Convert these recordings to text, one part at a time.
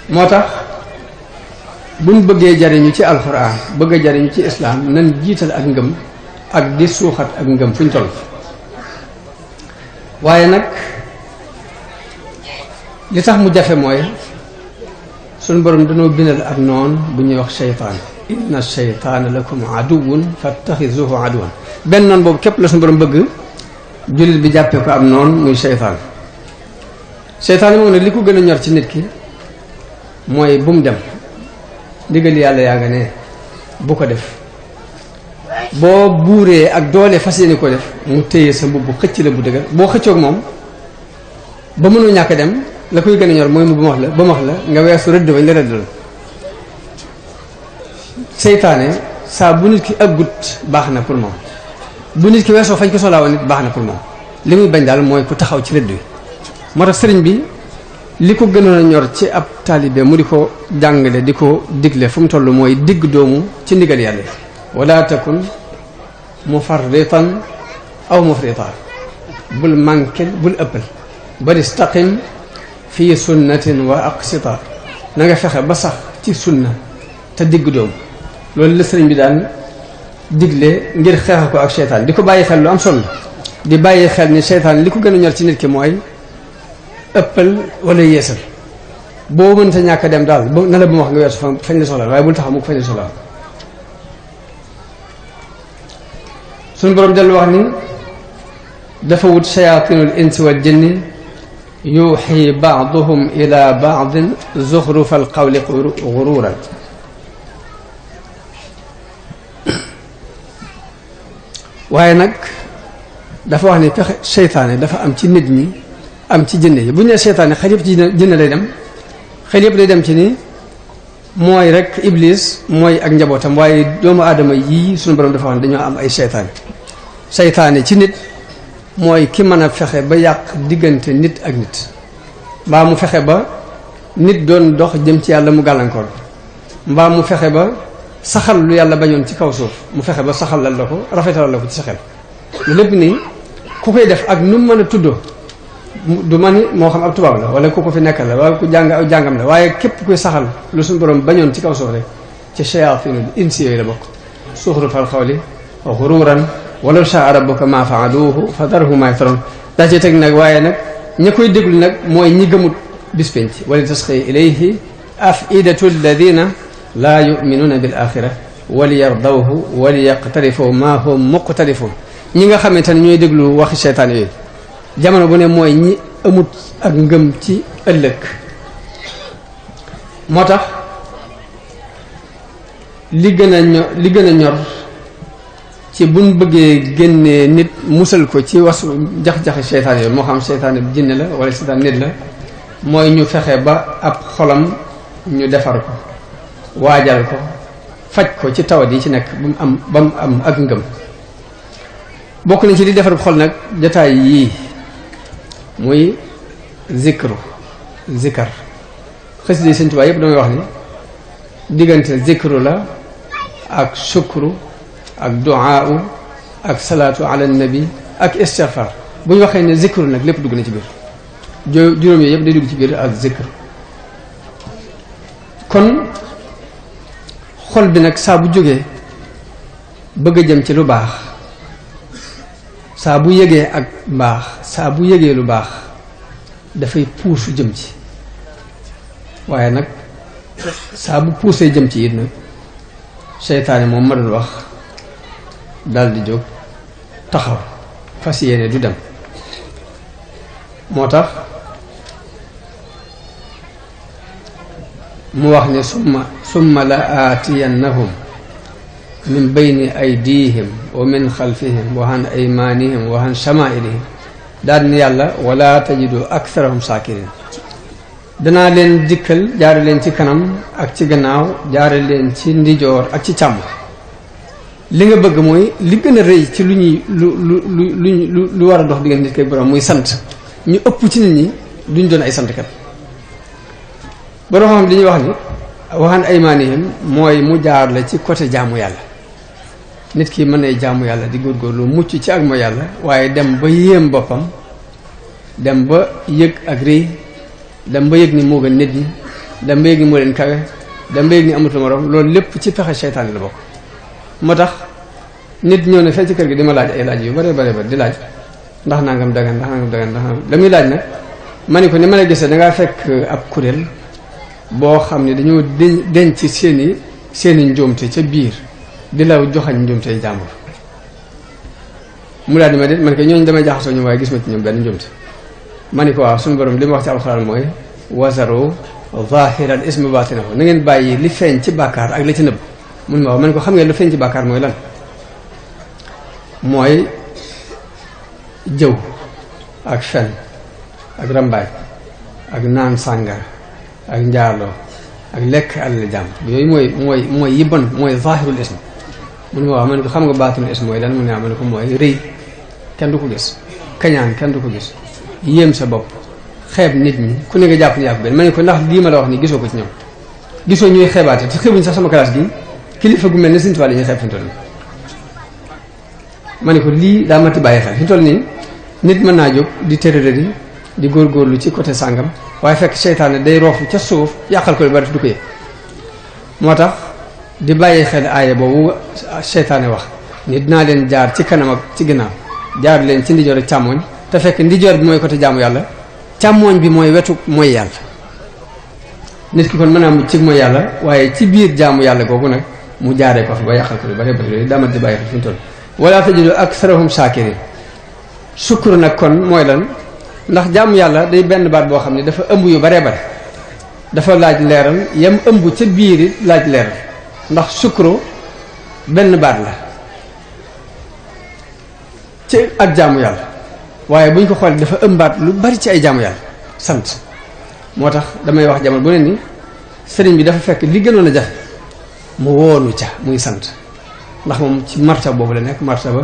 moo tax buñ bëggee jariñu ci alxuraan bëgg a jariñu ci islaam nan jiital ak ngëm ak di suuxat ak ngëm fuñ toll waaye nag li tax mu jafe mooy suñ borom dañoo bindal ak noon bu ñuy wax seytaan inna seytaana lakum aduwwun fattaxizuhu aduwwan benn noon boobu képp la suñ borom bëgg jullit bi jàppee ko am noon muy seytaan seytaan yi moom nag li ko gën a ñor ci nit ki mooy bu mu dem ndigal yàlla yaa nga ne bu ko def boo buuree ak doole fas yéene ko def mu téye sa mbubb xëcc la bu dëgër boo xëccoog moom ba mënoo ñàkk dem la koy gën a ñor mooy mu ba max la nga weesu rëdd bañ la rëddal seytaane saa bu nit ki ëggut baax na pour moom bu nit ki weesoo fañ ko soxlaa woon nit baax na pour moom li muy bañ daal mooy ku taxaw ci rëdd wi moo tax sëriñ bi li ko gënoon a ñor ci ab taalibe mu di ko jàngale di ko digle fu mu toll mooy digg doomu ci ndigal yàlla wala takun mufarritan aw mufrita bul manquel bul ëppal bal istaqim fii sunnatin wa aqsita na nga fexe ba sax ci sunna te digg doomu loolu la sëriñ bi daan digle ngir xeexa ko ak seytaan di ko bàyyi xel lu am solo di bàyyi xel ni seytaan li ko gën a ñor ci nit ki mooy ëppal wala yeesal boo mënta ñàkk dem daal na la bu ma wax nga weesu fañ la soxla waaye bul taxaw mu ko fañ la soxla suñu borom dellu wax ni dafa wut shayatinul insi wal jinni yuuxi baaduhum ila baadin zuxrufa alqawli gururan waaye nag dafa wax ni pexe seytaane dafa am ci nit ñi am ci jinne yi bu ñu nee seytaane xel yëpp ci jinne lay dem xel yëpp day dem ci ni mooy rek iblis mooy ak njabootam waaye doomu aadama yii suñu borom dafa wax ne dañoo am ay seytaane ci nit mooy ki mën a fexe ba yàq diggante nit ak nit mbaa mu fexe ba nit doon dox jëm ci yàlla mu gàllankoor mbaa mu fexe ba saxal lu yàlla bañoon ci kaw suuf mu fexe ba saxalal la ko rafetalal la ko ci sa xel lu lépp nii ku koy def ak nu mu mën a tuddoo du ma ni moo xam ab tubaab la wala ku ko fi nekkal la wala ku jàng aw jàngam la waaye képp kuy saxal lu suñu borom bañoon ci kaw suuf rek ci shayatinul insi yooyu la bokk zuxrufal qawli gururan walaw shaa rabbuka ma faaluuhu fa darhum ma yaftaruun daa ci teg nag waaye nag ña koy déglu nag mooy ñi gëmut bis penc wali tasqi ilayhi afidatu alladina laa yuminuuna bil axira wali yardawhu wali yaqtarifu ma hum muqtarifun ñi nga xamante ne ñooy déglu waxi seytaan yooyu jamono bu ne mooy ñi amut ak ngëm ci ëllëg moo tax li gën a ñor ci buñ bëggee génnee nit musal ko ci wasu jax-jaxi seytaan yooyu moo xam seytaane bi jinne la wala seytaan nit la mooy ñu fexe ba ab xolam ñu defar ko waajal ko faj ko ci tawat yi ci nekk ba mu am ak ngëm bokk na ci di defar xol nag jataay yii muy zikar xasida yi Sëñ Tuubaa yëpp damay wax ni diggante zikru la ak shukru ak duaa ak salaatu ala nabi ak istighfar bu ñu waxee ne zikru nag lépp dugg na ci biir juróom yooyu yëpp day dugg ci biir ak zikr kon xol bi nag saa bu jógee bëgg a jëm ci lu baax saa bu yëgee ak mbaax saa bu yëgee lu baax dafay puusu jëm ci waaye nag saa bu puusee jëm ci it nag seytaane moom ma doon wax daldi jóg taxaw fas yéene du dem moo tax mu wax ne summa la aatiyannahum min bayni aydihim wa min xalfihim wa an aymanihim wa an shamailihim daal ni yàlla wala tajidu aktharahum sakirin danaa leen dikkal jaare leen ci kanam ak ci gannaaw jaare leen ci ndijoor ak ci càmm li nga bëgg mooy li gën a rëy ci lu ñuy lu war a dox diggante nit kay borom muy sant ñu ëpp ci nit ñi duñ doon ay santkat borom xam li ñuy wax ni waxaan aymanihim mooy mu jaar la ci côté jaamu yàlla nit ki mën nay jaamu yàlla di góorgóorlu mucc ci ak mooy yàlla waaye dem ba yéem boppam dem ba yëg ak rëy dem ba yëg ni moo gën nit ñi dem ba yëg ni moo leen kawe dem ba yëg ni amatul morom loolu lépp ci pexe seytaane la bokk. moo tax nit ñëw ne fee ci kër gi di ma laaj ay laaj yu bare di laaj ndax nangam dagan ndax nangam dagan ndax la muy laaj nag ma ne ko ni ma la gisee dangaa fekk ab kuréel boo xam ne dañoo denc seeni njuumte ca biir di la joxañ njuumte jàmbur mu daal di ma de man ko ñooñu damay jaxasoo ñu waaye gis ma ci ñoom benn njuumte ma ne ko waaw suñu borom li ma wax ci alxuraan mooy wazaru zahiral ismi batinahu na ngeen bàyyi li feeñ ci bàkkaar ak la ci nëbb mun ma waaw ma ne ko xam ngeen lu feeñ ci bàkkaar mooy lan mooy jëw ak fen ak rambaaj ak naan sàngar ak njaaloo ak lekk àll jàmm yooyu mooy yi bon mooy zahirul ism mun ma waaw ma ne ko xam nga baatinul ism mooy lan mu ne ma ne ko mooy rëy kenn du ko gis kañaan kenn du ko gis yéem sa bopp xeeb nit ñi ku ne nga jàpp ni yaa ko benn ma ne ko ndax lii ma la wax ni gisoo ko ci ñoom gisoo ñuy xeebaate te xeebuñ sax sama classe gi kilifa gu mel ne Sëriñ Tuubaa la ñuy xeeb fi mu toll nii ma ne ko lii daa mati bàyyi xel fi mu toll nii nit mën naa jóg di tërërëri di góorgóorlu ci côté sàngam waaye fekk seytaane day roofu ca suuf yàqal ko lu bari du ko yëg moo tax di bàyyi xel aaya boobu seytaane wax ni dinaa leen jaar ci kanam ak ci ginnaaw jaar leen ci ndijoor ak càmmooñ te fekk ndijoor bi mooy côté jaamu yàlla càmmooñ bi mooy wetu mooy yàlla nit ki kon mën naa mucc ci mooy yàlla waaye ci biir jaamu yàlla googu nag mu jaaree ko fi ba yàqal ko lu bari yooyu daa mat di bàyyi xel fi mu toll wala tajidu aktharahum shakirin sukkur nag kon mooy lan ndax jaamu yàlla day benn baat boo xam ne dafa ëmb yu baree bare dafa laaj leeral yam ëmb ca biir it laaj leeral ndax sukkuro benn baat la ci ak jaamu yàlla waaye bu ñu ko xoolee dafa ëmbaat lu bari ci ay jaamu yàlla sant moo tax damay wax jamono bu ne ni sëriñ bi dafa fekk li gënoon a jafe mu woonu ca muy sant ndax moom ci martaba boobu la nekk martaba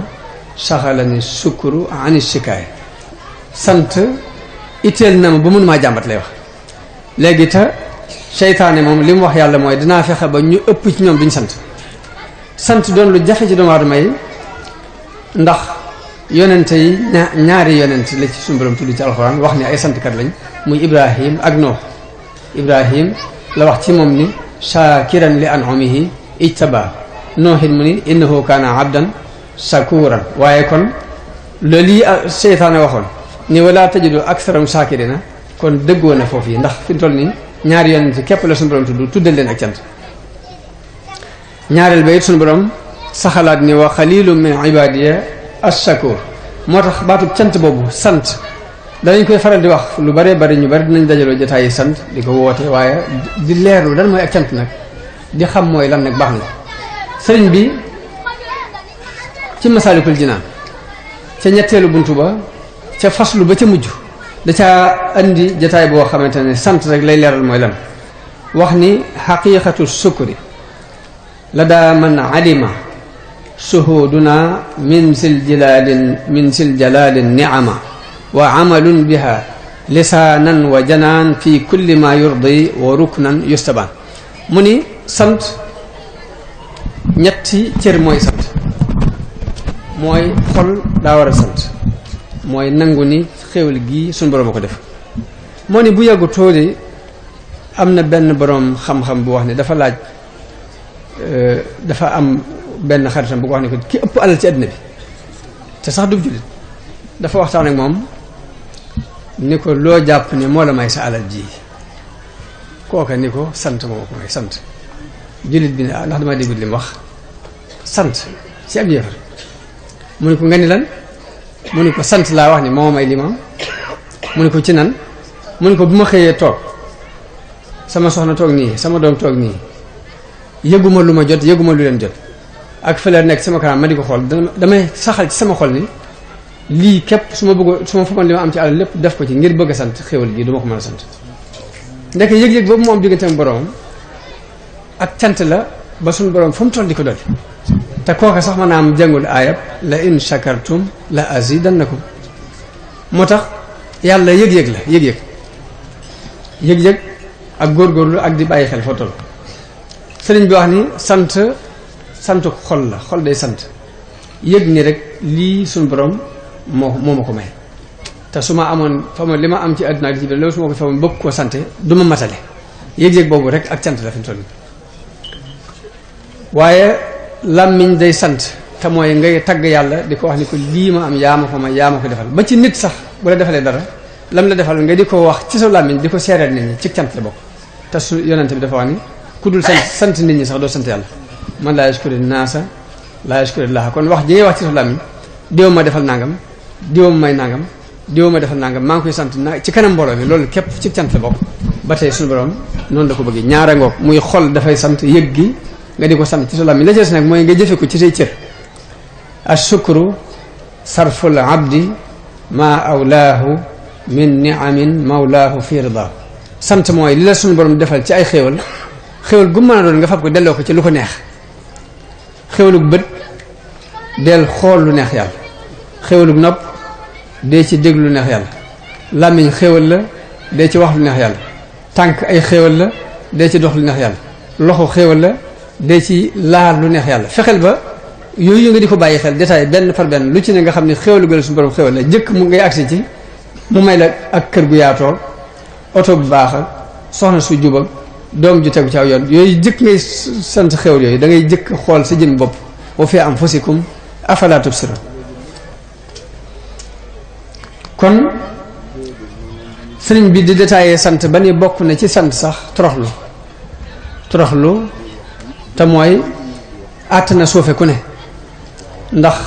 saxala ni sukkuru ani shikaay sant itteel na ma ba mënumaa jàmbat lay wax léegi te seytaane moom li mu wax yàlla mooy dinaa fexe ba ñu ëpp ci ñoom duñ sant doon lu jafe ci doomu aadama yi ndax yonente yi ñaari yonent la ci suñu borom tudd ci alxuraan wax ni ay santkat lañ muy Ibrahim ak Nooh Ibrahim la wax ci moom ni shakiran li an'amihi ijtaba noohin mu ni innahu kaana abdan shakuran waaye kon loolu yi seytaane waxoon ni wala tajidu aktharam shakirina kon dëggoo na foofu yi ndax fi mu toll nii ñaari yonent képp la suñu borom tuddal leen ak cant ñaareel ba it suñu borom saxalaat ni wa xalilu min ibadiya ash-shakur moo tax baatub cant boobu sant danañ koy faral di wax lu bare bari ñu bari dinañ dajaloo jotaay yi sant di ko woote waaye di leerlu lan mooy ak cant nag di xam mooy lan nag baax na sëriñ bi ci Masaalikul Jinaan ca ñetteelu buntu ba ca faslu ba ca mujj da caa andi jotaay boo xamante ne sant rek lay leeral mooy lan wax ni xaqiqatu sukri la daa man alima shuhuduna min sil jalalin ni'ama wa amalun biha lisaanan wa janaan fi kulli ma yurdi wa ruknan yustabaan mu ni sant ñetti cër mooy sant mooy xol daa war a sant mooy nangu ni xéwal gii suñu borom a ko def moo ni bu yàggu tooli am na benn borom xam-xam bu wax ne dafa laaj dafa am benn xaritam bu ko wax ne ko ki ëpp alal ci àddina bi te sax du jullit dafa waxtaan ak moom ni ko loo jàpp ne moo la may sa alal ji kooka ni ko sant moo ko may sant jullit bi ne ah ndax dama déggut li mu wax sant ci ab yéefar mu ni ko nga ni lan mu ni ko sant laa wax ni moo may li ma am mu ni ko ci nan mu ni ko bu ma xëyee toog sama soxna toog nii sama doom toog nii yëguma lu ma jot yëguma lu leen jot ak fële nekk sama kanam ma di ko xool damay saxal ci sama xol ni lii képp su ma bëggoon su ma fekkoon li ma am ci àll lépp def ko ci ngir bëgg a sant xéwal gi du ma ko mën a sant ndek yëg-yëg boobu moom diggante ak boroomam ak cant la ba suñu boroom fu mu toll di ko dolli te kooke sax mën naa am jàngul aayab la in shakartum la azidannakum moo tax yàlla yëg-yëg la yëg-yëg ak góorgóorlu ak di bàyyi xel foo toll sëriñ bi wax ni sant xol la xol day sant yëg ni rek lii suñu borom moo ma ko may te su ma amoon fa ma li ma am ci àdduna ak ci biir loolu su ma ko fa bëgg koo sante du ma matale yëg-yëg boobu rek ak cant la fi mu toll waaye làmmiñ day sant te mooy ngay tagg yàlla di ko wax ni ko lii ma am yaa ma ko may yaa ma ko defal ba ci nit sax bu la defalee dara lam la defal nga di ko wax ci sa làmmiñ di ko seereel nit ñi ci cant la bokk te su yonente bi dafa wax ni ku dul sant nit ñi sax doo sant yàlla man laa yashkuri naasa laa yashkuri llaaha kon wax ji ngay wax ci sa làmmiñ diw ma defal nangam diw ma may nangam diw ma defal nangam maa ngi koy sant na ci kanam mbooloo mi loolu képp ci cant la bokk ba tey suñu borom noonu la ko bëggee ñaara ngoog muy xol dafay sant yëg gi nga di ko sant ci sa làmmiñ la ci des nag mooy nga jëfe ko ci say cër ashukru sarful abdi ma awlaahu min niamin mawlaahu fi ridaahu sant mooy li la suñu borom defal ci ay xéewal xéewal gu mën a doon nga fab ko delloo ko ci lu ko neex xéewalug bët del xool lu neex yàlla xéewalug nopp dee ci déglu lu neex yàlla làmmiñ xéewal la dee ci wax lu neex yàlla tànk ay xéewal la dee ci dox lu neex yàlla loxo xéewal la dee ci laal lu neex yàlla fexeel ba yooyu nga di ko bàyyi xel détail benn par benn lu ci ne nga xam ne xéwalu gël suñu borom xéwal la jëkk mu ngay agsi ci mu may la ak kër gu yaatoo oto bu baax ak soxna su jub ak doom ju tegu ci aw yoon yooyu jëkk ngay sant xéwal yooyu da ngay jëkk xool sa jëm bopp wa fi anfusikum afala tubsirun kon sëriñ bi di détaillé sant ba ni bokk na ci sant sax toroxlu te mooy àtt na suufe ku ne ndax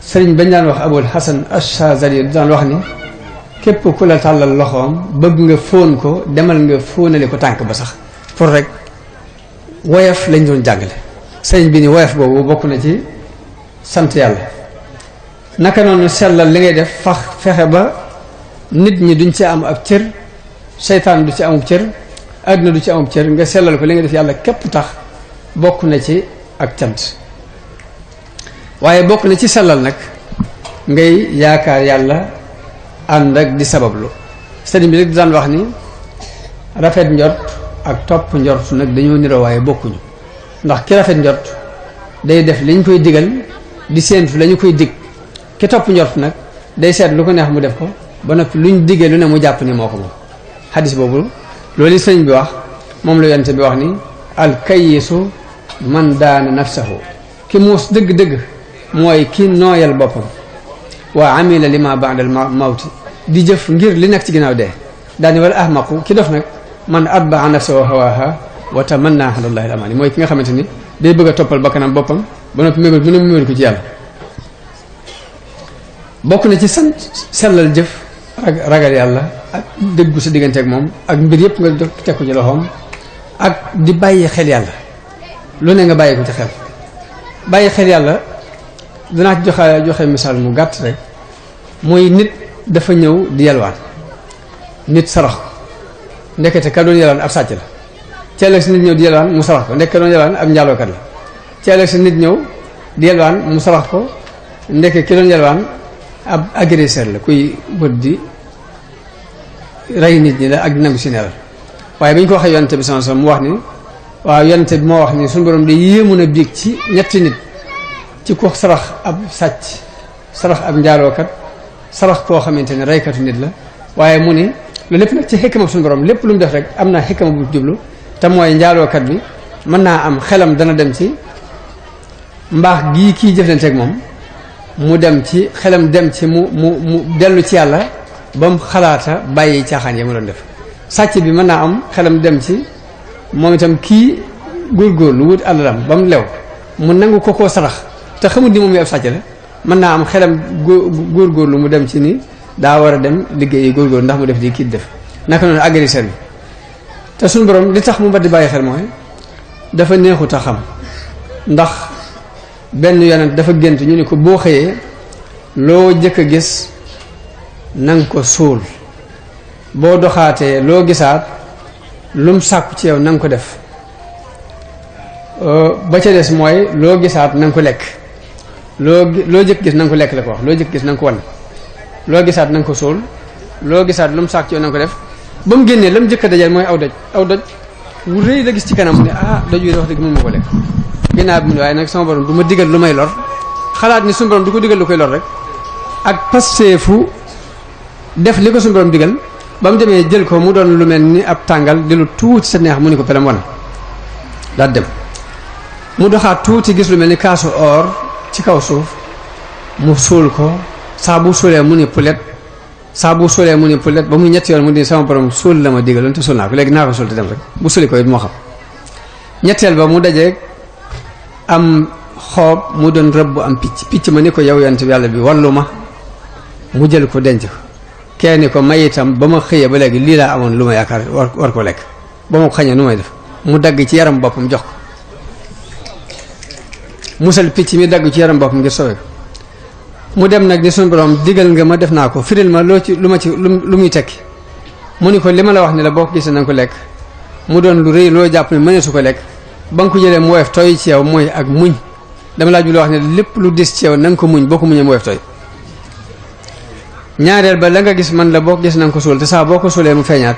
sëriñ bañ daan wax abul hasan ash-Shazali daan wax ni képp ku la tàllal loxoom bëgg nga fóon ko demal nga fóonale ko tànk ba sax pour rek woyof lañ doon jàngale sëriñ bi ni woyof boobu bokk na ci sant yàlla naka noonu sellal li ngay def fexe ba nit ñi duñ ci am ab cër seytaan du ci amub cër àdduna du ci amub cër nga sellal ko li nga def yàlla képp tax bokk na ci ak cant waaye bokk na ci sellal nag ngay yaakaar yàlla ànd ak di sabablu sëriñ bi rek daan wax ni rafet njort ak topp njort nag dañoo niroo waaye bokkuñu ndax ki rafet njort day def liñ koy digal di séentu lañu koy dig ki topp njort nag day seet lu ko neex mu def ko ba noppi luñ diggee lu ne mu jàpp ni moo ko moom xadis boobu loolu sëriñ bi wax moom la yonent bi wax ni alkayisu man daana nafsahu ki muus dëgg-dëgg mooy ki nooyal boppam waa amila lima ba'dal mawti di jëf ngir li nekk ci ginnaaw dee daani wala ahmaqu ki dof nag man atba'a nafsahu hawaha wa tamanna ala allahi al-amani mooy ki nga xamante ni day bëgg a toppal bakkanam boppam ba noppi mébét mu ne mu mébét ko ci yàlla bokk na ci sant sellal jëf ragal yàlla ak dëggu sa diggante ak moom ak mbir yëpp nga teg ko ci loxoom ak di bàyyi xel yàlla lu ne nga bàyyi ko ci xel bàyyi xel yàlla danaa ci joxe misaal mu gàtt rek mooy nit dafa ñëw di yalwaan nit sarax ko ndekete ka doon yalwaan ab sàcc la ci ëllëg si nit ñëw di yalwaan mu sarax ko ndekete ka doon yalwaan ab njaalookat la ci ëllëg si nit ñëw di yalwaan mu sarax ko ndekete ki doon yalwaan ab agresseur la kuy bët di rey nit ñi la ak nangu si neral waaye bi ñu ko waxee yonente bi sama mu wax ni waaw yonente bi moo wax ni suñu borom de yéemu na biig ci ñetti nit ci ko sarax ab sàcc sarax ab njaalookat sarax koo xamante ne reykatu nit la waaye mu ni loolu lépp nag ci xikma suñu borom lépp lu mu def rek am na xikma bu jublu te mooy njaalookat bi mën naa am xelam dana dem ci mbaax gii kii jëflanteeg moom mu dem ci xelam dem ci mu dellu ci yàlla ba mu xalaata bàyyi caaxaan ya mu doon def sàcc bi mën naa am xelam dem ci moom itam kii góorgóorlu wut alalam ba mu lew mu nangu ko koo sarax te xamul ni moom mi ab sàcc la mën naa am xelam góorgóorlu mu dem ci ni daa war a dem liggéeyi góorgóorlu ndax mu def di kii def naka noonu agresseur bi te suñu borom li tax mu mbat di bàyyi xel mooy dafa neexut a xam ndax benn yonent dafa gént ñu ni ko boo xëyee loo jëkk a gis nanga ko suul boo doxaatee loo gisaat lum sàkku ci yow nanga ko def ba ca des mooy loo gisaat nanga ko lekk loo jëkk gis nanga ko lekk la ko wax loo jëkk gis nanga ko wan loo gisaat nanga ko suul loo gisaat lum sàkku ci yow nanga ko def ba mu génnee la mu jëkk a dajal mooy aw doj wu rëy la gis ci kanam ne doj wi wax dëgg mën ma ko lekk ginnaaw bi mu ne waaye nag sama borom du ma digal lu may lor xalaat ni suñu borom du ko digal lu koy lor rek ak pasteefu def li ko suñu borom digal ba mu demee jël ko mu doon lu mel ni ab tàngal di lu tuuti sa neex mu ni ko pelem wan daal dem mu doxaat tuuti gis lu mel ni kaasu or ci kaw suuf mu suul ko saa bu suulee mu ni pulet saa bu suulee mu ni pulet ba muy ñetti yoon mu ni sama borom suul la ma digaloon te suul naa ko léegi naa ko suul te dem rek bu suuli ko it moo xam ñetteel ba mu dajeeg am xoob mu doon rëbb bu am picc ma ni ko yow yonent bi yàlla bi wallu ma mu jël ko denc ko kenn ni ko may itam ba ma xëyee ba léegi lii laa amoon lu ma yaakaar war ko lekk ba ma ko xañee nu may def mu dagg ci yaram boppam jox ko musal picc mi dagg ci yaram boppam ngir sowe ko mu dem nag ni suñu borom digal nga ma def naa ko firil ma loo ci lu muy tekki mu ni ko li ma la wax ni la boo ko gisee na nga ko lekk mu doon lu rëy loo jàpp ne mëneesu ko lekk ba nga ko jëlee mu woyof tooy ci yow mooy ak muñ dama laa jula wax ne lépp lu dis ci yow na nga ko muñ boo ko muñee mu woyof tooy ñaareel ba la nga gis man la boo ko gis na nga ko suul te saa boo ko suulee mu feeñaat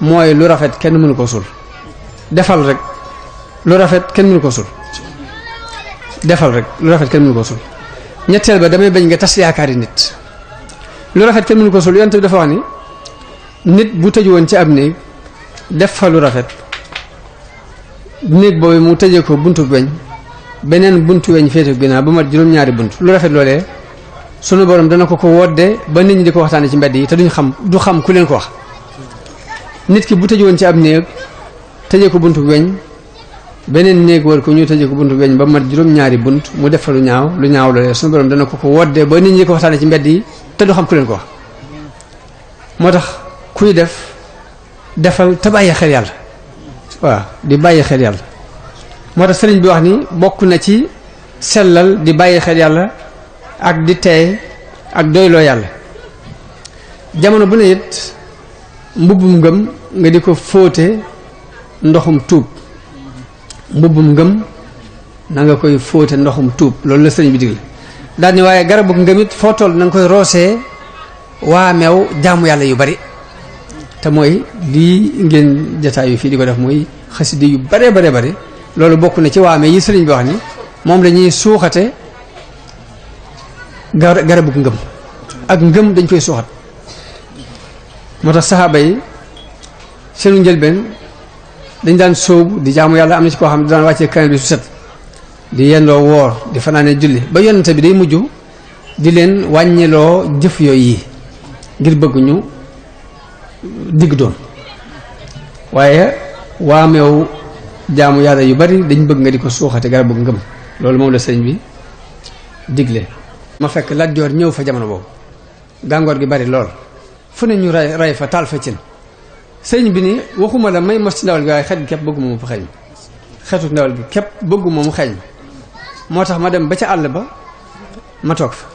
mooy lu rafet kenn mënu ko suul defal rek lu rafet kenn mënu ko suul defal rek lu rafet kenn mënu ko suul ñetteel ba damay bañ nga tas yaakaari nit lu rafet kenn mënu ko suul yonent bi dafa wax ni nit bu tëju woon ci ab néeg def fa lu rafet néeg boobu mu tëjee ko buntu weñ beneen buntu weñ féete ginnaaw ba mat juróom-ñaari bunt lu rafet loolee sunu borom dana ko woddee ba nit ñi di ko waxtaane ci mbedd yi te du xam ku leen ko wax nit ki bu tëju woon ci ab néeg tëjee ko buntu weñ beneen néeg war ko ñu tëjee ko buntu weñ ba mat juróom-ñaari bunt mu def fa lu ñaaw loolee sunu borom dana ko woddee ba nit ñi di ko waxtaane ci mbedd yi te du xam ku leen ko wax moo tax kuy defal te bàyyi xel yàlla waaw di bàyyi xel yàlla moo tax sëriñ bi wax ni bokk na ci sellal di bàyyi xel yàlla ak di teey ak doyloo yàlla jamono bu ne it mbubbum ngëm nga di ko fóote ndoxum tuub mbubbum ngëm na nga koy fóote ndoxum tuub loolu la sëriñ bi digle daal ni waaye garabu ngëm it foo toll na nga koy roosee waa meew jaamu yàlla yu bari te mooy lii ngeen jataay yu fii di ko def mooy xasida yu bare bari loolu bokk na ci waame yi sëriñ bi wax ni moom la ñuy suuxate garabu ngëm ak ngëm dañ koy suuxat moo tax saxaaba yi seenu njëlbeen dañ daan sóobu di jaamu yàlla am na ci koo xam ne daan wàccee kaamil bi su set di yendoo woor di fanaane julli ba yonente bi day mujj di leen wàññiloo jëf yooyu yi ngir bëgguñu digg doon waaye waameew jaamu yàlla yu bari dañ bëgg nga di ko suuxate garabu ngëm loolu moom la sëñ bi digle ma fekk Lat Joor ñëw fa jamono boobu gàngoor gi bari lool fu ne ñu ray fa taal fa cin sëñ bi ni waxuma la may mos ci ndawal gi waaye xet gi képp bëgguma mu fa xeeñ xetu ndawal gi képp bëgguma mu xeeñ moo tax ma dem ba ca àll ba ma toog fa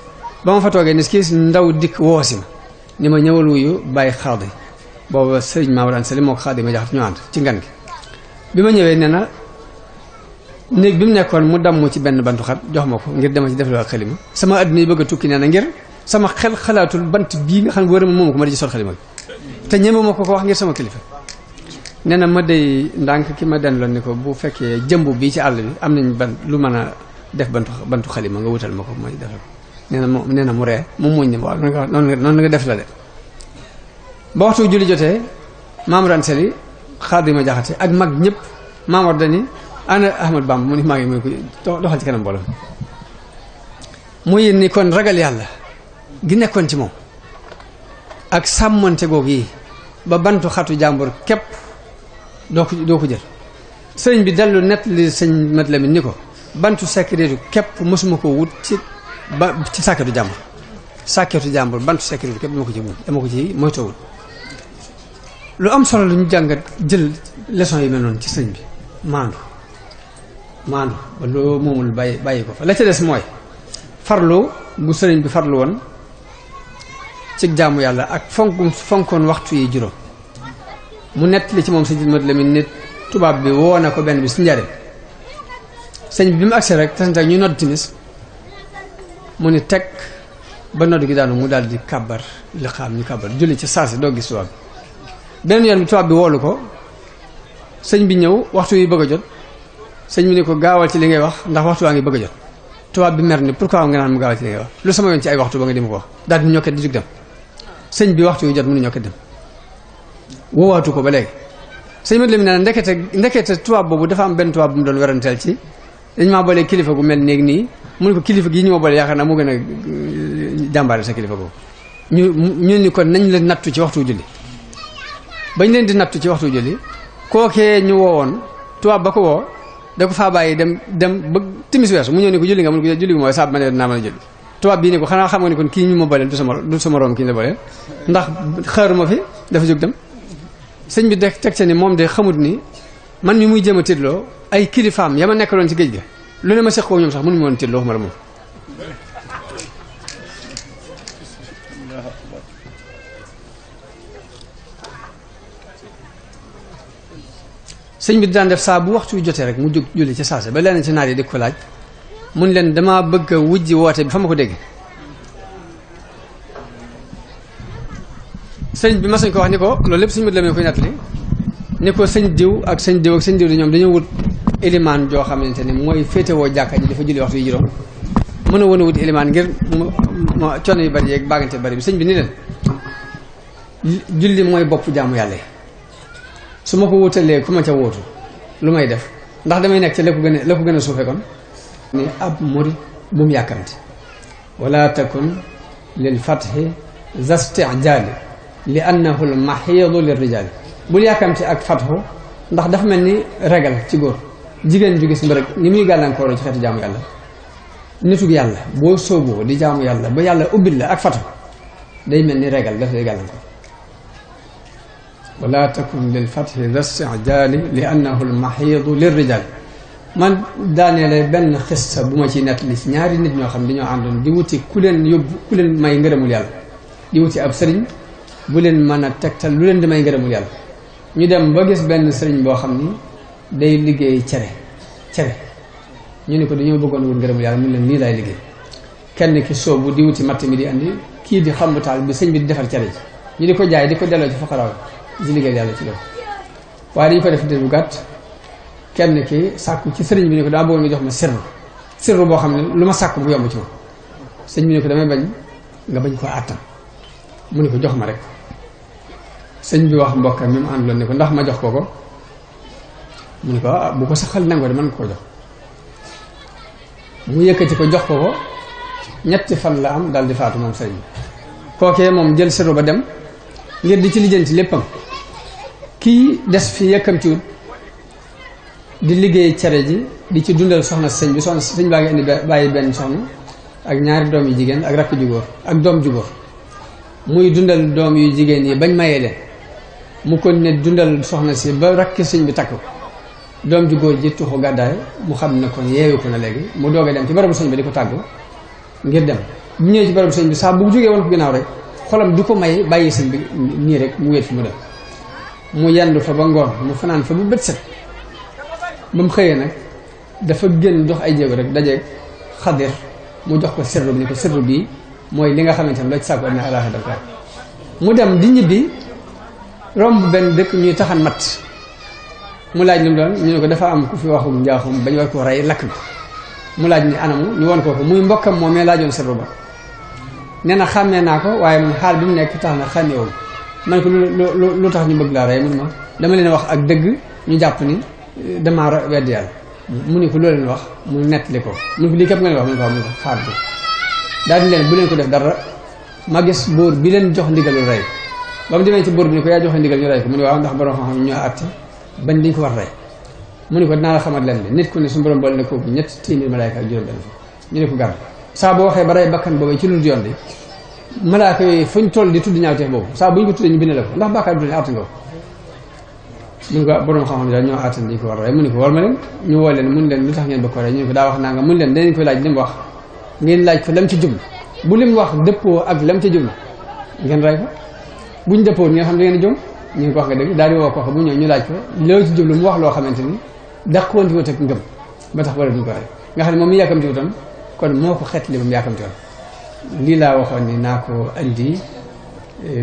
ba ma fa toogee ni kii ndaw dikk woosi ma ni ma ñëwal wuyu bàyyi xaadi booba sëriñ Mamadou Anta Sali moo ko xaadi ma jaxat ñu ànd ci ngan gi bi ma ñëwee nee na néeg bi mu nekkoon mu damm ci benn bantu xat jox ma ko ngir dema ci defloo ak xalima sama adduna yi bëgg a tukki nee na ngir sama xel xalaatul bant bii nga xam ne wóor ma moomu ko ma di ci sol xalima gi te ñeme ma ko wax ngir sama kilifa nee na ma dey ndànk ki ma den loon ni ko bu fekkee jëmb bii ci àll bi am nañ ban lu mën a def bantu xalima nga wutal ma ko may defal ko nee na mu ree mu muñ ne waaw noonu nga def la de ba waxtu julli jotee Mamadou Anta Sali Xaadima Jaxate ak mag ñëpp Mamadou dani ana Ahmad Bamba mu ni maa ngi mu ko doxal ci kanam mbooloo mu yéen ni kon ragal yàlla gi nekkoon ci moom ak sàmmante googu yi ba bantu xatu jàmbur képp doo ko jël sëriñ bi dellu nett li sëñ Mat Lamin ni ko bantu sécurité képp mosuma ko wut ci sàkketu jàmbur bantu sécurité képp dama ko ci moytoowul lu am solo lu ñu jàngat jël leçon yi mel noonu ci sëñ bi maandu ba loo moomul bàyyi ko fa la ca des mooy farlu bu sëriñ bi farlu woon ci jaamu yàlla ak fonkoon waxtu yi juróom mu nett li ci moom sëñ Mat Lamin nit tubaab bi woo na ko benn bi su njariñ sëñ bi mu agsee rek tasante ak ñuy nodd timis mu ni teg ba nodd gi daanu mu daal di kàbbar li xam ñu kàbbar julli ci saasi doo gis tubaab bi beneen yoon bi tubaab bi woolu ko sëñ bi ñëw waxtu yi bëgg a jot sëñ bi ni ko gaawal ci li ngay wax ndax waxtu waa ngi bëgg a jot tubaab bi mer ni pourquoi nga naan mu gaawal ci li ngay wax lu sama yoon ci ay waxtu ba nga di ma ko wax daal di ñokket di jug dem sëñ bi waxtu yu jot mu ni ñokket dem woowaatu ko ba léegi sëñ Mat Lamin nee na ndekete tubaab boobu dafa am benn tubaab bu mu doon weranteel ci dañ maa boole kilifa gu mel néeg nii mu ne ko kilifa gi ñu ma boole yaakaar naa moo gën a jàmbaare sa kilifa googu ñu ni kon nañ leen nattu ci waxtu julli bañ leen di nattu ci waxtu julli kookee ñu woowoon tubaab ba ko woo da ko faa bàyyi dem ba timis weesu mu ñëw ni ko julli nga mu ne ko julli gi mooy saab ma ne naa mën a julli tubaab bii ni ko xanaa xam nga ni kon kii ñu ma booleel du sama room kii ñu la booleel ndax xaaruma fi dafa jóg dem sëñ bi teg ca ni moom de xamut ni man mi muy jéem a tiitloo ay kilifaam ya ma nekkaloon ci géej ga lu ne ma seq ko ñoom sax mënu ma woon tiitloo waxuma la moom sëñ bi daan def saa bu waxtu wi jotee rek mu jóg julli ci saase ba lenn ci naar yi di ko laaj mun leen dama bëgg a wujji woote bi fa ma ko dégg sëñ bi ma sañ ko wax ni ko loolu lépp sëñ Mat Lamin koy nettali ni ko sëñ diw ak sëñ diw ak sëñ diw di ñoom dañoo wut élimaan joo xamante ni mooy féetewoo jàkka ji dafa julli waxtu yi juróom mën a wan a wut élimaan ngir ma coono yu bari yeeg baagante bari bi sëñ bi ni leen julli mooy bopp jaamu yàlla yi su ma ko wutalee ku ma ca wóotu lu may def ndax damay nekk ci la ko gën a suufe kon ni ab murid bu mu yàkkamti wala takun lil fathi zastijaali li annahu l maxiidu lir rijaali bul yàkkamti ak fatxu ndax dafa mel ni regal ci góor jigéen ju gis mbërëg ni muy gàllankooroo ci xeetu jaamu yàlla nitug yàlla boo sóoboo di jaamu yàlla ba yàlla ubbil la ak fatxu day mel ni regal daf lay gàllankoor wala takun lil fathi zastijaali li annahu l maxiidu lir rijaali man daaneele benn xissa bu ma ciy nettali ci ñaari nit ñoo xam dañoo àndoon di wuti ku leen yóbbu ku leen may ngërëmul yàlla di wuti ab sëriñ bu leen mën a tegtal lu leen di may ngërëmul yàlla ñu dem ba gis benn sëriñ boo xam ni day liggéey cere ñu ne ko dañoo bëggoon wut ngërëmul yàlla mu leen nii laay liggéey kenn ki soobu di wuti matt mi di andi kii di xam taal bi sëñ bi di defar cere ji ñu di ko jaay di ko delloo ci fuqaraaw ci liggéey yàlla ci loolu waaye dañu ko def diir bu gàtt kenn ki sàkku ci sëriñ bi ne ko daa bëggoon nga jox ma sirru boo xam ne lu ma sàkku bu yomb ci ma sëñ bi ne ko damay bañ nga bañ koo àttan mu ne ko jox ma rek sëñ bi wax mbokkam mi mu àndoon ne ko ndax ma jox ko mu ne ko bu ko saxal nangoo de mën nga koo jox mu yëkkati ko jox ko ñetti fan la am daal di faatu moom sëriñ bi kookee moom jël sirru ba dem ngir di ci lijjanti léppam kii des fi yëkkamtiwut di liggéey cere ji di ci dundal soxna sëñ bi soxna sëñ baa ngi indi bàyyi benn soxna ak ñaari doom yu jigéen ak rakk ju góor ak doom ju góor muy dundal doom yu jigéen yi bañ mayee leen mu kon ne dundal soxna si ba rakki sëñ bi takk ko doom ju góor ji tuxu gàddaay mu xam ne kon yeewu ko na léegi mu doog a dem ci barabu sëñ bi di ko tàggu ngir dem bu ñëwee ci barabu sëñ bi saa bu jógee woon ko ginnaaw rek xolam du ko may bàyyi sëñ bi nii rek mu wéet fi mu dem mu yendu fa ba ngoon mu fanaan fa bu bët set ba mu xëyee nag dafa génn dox ay jéego rek dajeeg xadir mu jox ko sirru bi ni ko sirru bii mooy li nga xamante ne loo ci sàkku na alaaxa daf mu dem di ñibbi romb benn dëkk ñuy taxan mat mu laaj lu mu doon ñu ne ko dafa am ku fi waxum njaaxum bañ war ko rey lakk bi mu laaj ni anamu ñu won ko muy mbokkam moom mee laajoon sirru ba nee na xàmmee naa ko waaye moom xaal bi mu nekk tax na xàmmeewul man ko lu tax ñu bëgg laa rey mun ma dama leen wax ak dëgg ñu jàpp ni damaa wedd yàlla mu ne ko loo leen wax mu nettali ko mu ne ko lii képp nga leen wax mu ne ko xaar bi daal di leen bu leen ko def dara ma gis buur bi leen jox ndigalul rey ba mu demee ci buur bi ne ko yaa joxe ndigal ñu rey ko mu ne waaw ndax borom xam-xam ñoo àtte bañ dañ ko war rey mu ne ko dinaa la xamal leen nit ku ne suñu borom boole ne kooku 300 malaayka ak juróom benn ñu ne ko gàdd saa boo waxee ba rey bakkan boobu ci lu dul yoon de malaaka yooyu fuñ toll di tudd ñaawteef boobu saa bu ñu ko tuddee ñu bind la ko ndax bàkkaar bi àtte nga ko mu ne ko borom xam-xam daal ñoo àttan dañ ko war a rey mu ne ko war ma leen ñu woo leen mun leen lu tax ngeen bëgg ko rey ñu ne ko daa wax naa nga mun leen danañ ko laaj li mu wax ngeen laaj ko lam ci jublu bu lim wax dëppoo ak lam ci jublu ngeen rey ko buñ dëppoo ngeen xam da ngeen jom ñu ngi ko wax nga dëgg daal di woo ko bu ñëw ñu laaj ko loolu ci jublu mu wax loo xamante ni dàqoonti wut ak ngëm ba tax wala duñ ko rey nga xam ne moom mi yàkkamti wutoon kon moo ko xeet li ba mu yàkkamti woon lii laa waxoon ni naa ko andi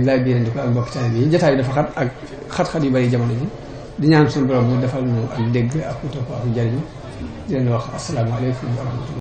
laaj bi di ko ak mbokk tane bi jotaay bi dafa xat ak xat-xat yu bari jamono ji di ñaan suñu borom mu defal ñu ak dégg ak topp ak njëriñ di leen wax asalaamaaleykum wa rahmatulah